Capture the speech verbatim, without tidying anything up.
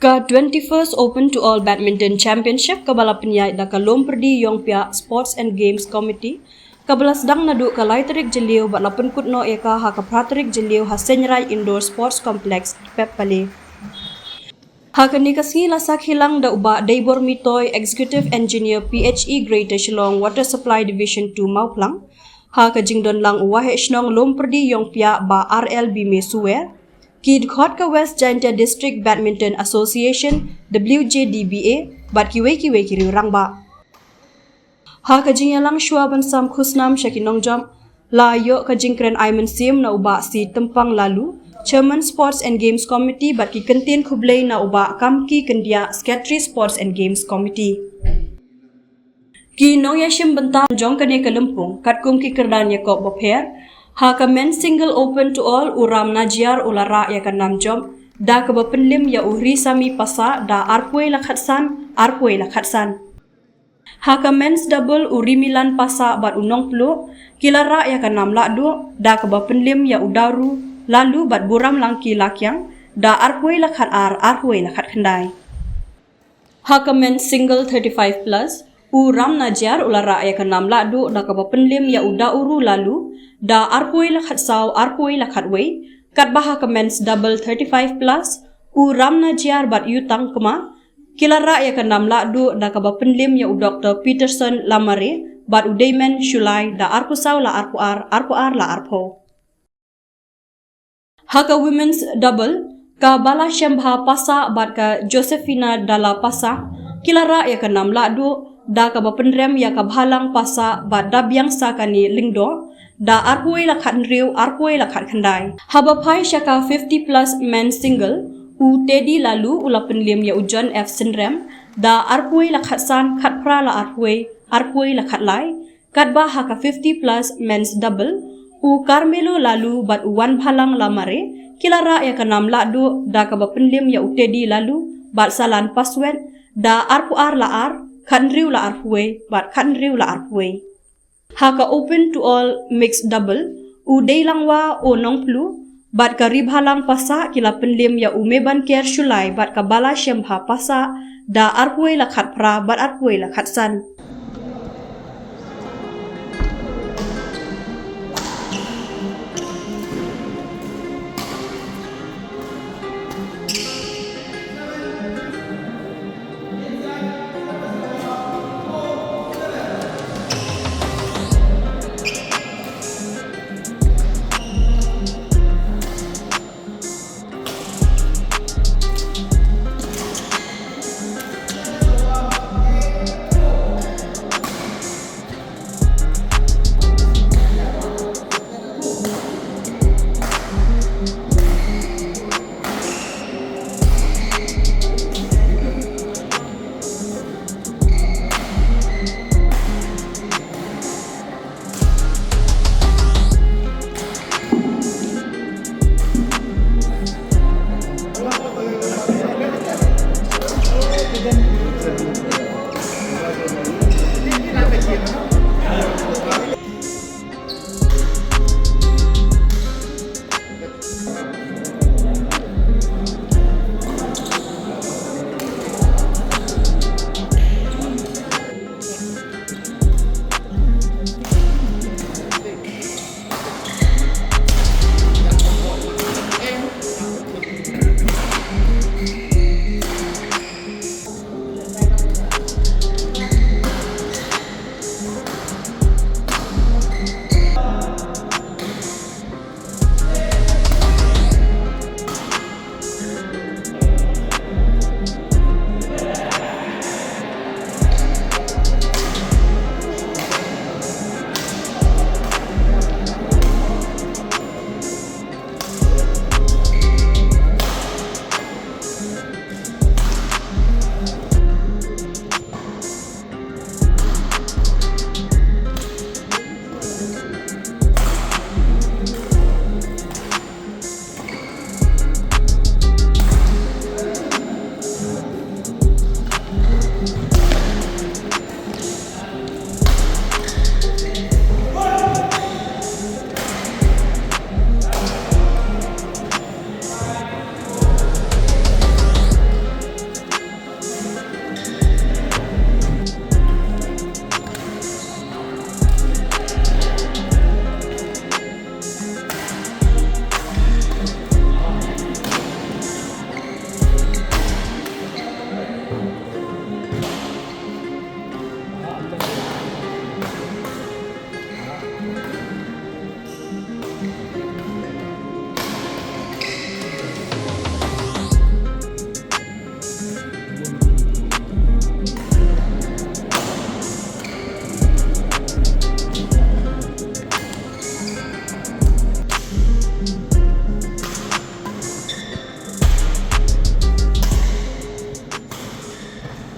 Ka twenty-first Open to All Badminton Championship kaba la pynïaid da ka Lompyrdi Ïongpiah Sports and Games Committee, kaba la sdang naduh ka lai tarik Jylliew bad la pynkut noh ïa ka ha ka phra tarik Jylliew ha Seiñraij Indoor Sports Complex, Pep Valley. Ha kane ka sngi la sakhi lang da u Bah Deibormi Toi, Executive Engineer P H E Greater Shillong Water Supply Division two Mawphlang. Ha ka jingdon lang u Waheh Shnong Lompyrdi Ïongpiah Bah R L Bime Suwer, ki dkhot ka West Jaintia District Badminton Association, W J D B A, bad kiwei kiwei ki riew rangbah. Ha ka jingïalang shuwa ban sam khusnam sha ki nongjop, la ïoh ka jingkren ai mynsiem na u Bah C Tympang Laloo, Chairman Sports and Games Committee, bad ki kyntien khublei na u Bah Kamki Kyndiah, Secretary Sports and Games Committee. Ki nongïashim bynta jong kane ka lympung, katkum ki kyrdan ïakop bapher, ha ka Men's Single Open to All, u Ram Najiar u la rah ïa ka nam jop da kaba pynliem ïa u Hrisami Passah da arphew la khatsan, arphew la khatsan. Ha ka Men's Double, u Rimilan Passah bad u Nongpluh ki la rah ïa ka nam lahduh da kaba pynliem ïa u Daru Laloo bad Buram Langki Lakiang da arphew la khatar, arphew la khatkhyndai. Ha ka Men's Single thirty-five plus, u Ram Najiar u la rah ïa ka nam lahduh da kaba pynliem ïa u Dauru Laloo da arphew la khatsaw, arphew la khatwei, katba ha ka Men's Double thirty-five plus, u Ram Najiar bad Yutang Kma ki la rah ïa ka nam lahduh da kaba pynliem ïa u Doktor Peterson Lamare bad u Deimen Shullai da arphew saw la arphew ar, arphew ar la arphew. Ha ka Women's Double, ka Bala Shembha Passah bad ka Josephina Dalla Passah ki la rah ïa ka nam lahduh da kaba pynrem ïa ka Bhalang Passah bad Dabiang Sakani Lyngdoh da arphew la khathynriew, arphew la khatkhyndai. Haba phai sha ka fifty plus Men's Single, u Teddy Laloo u la pynliem ïa u John F Synrem da arphew la khatsan, khatphra la arphew, arphew la khatlai, katba ha ka fifty plus Men's Double, u Carmelo Laloo bad u Wanbhalang Lamare ki la rah ïa ka nam lahduh da kaba pynliem ïa u Teddy Laloo bad Salan Paswet da arphew ar la ar, khathynriew la arphew bad khathynriew la arphew. Ha ka Open to All Mixed Double, u Deilangwa u Nongpluh bad ka Ribhalang Passah ki la pynliem ïa u Mebanker Shullai bad ka Bala Shembha Passah da arphew la khatphra bad arphew la khatsan.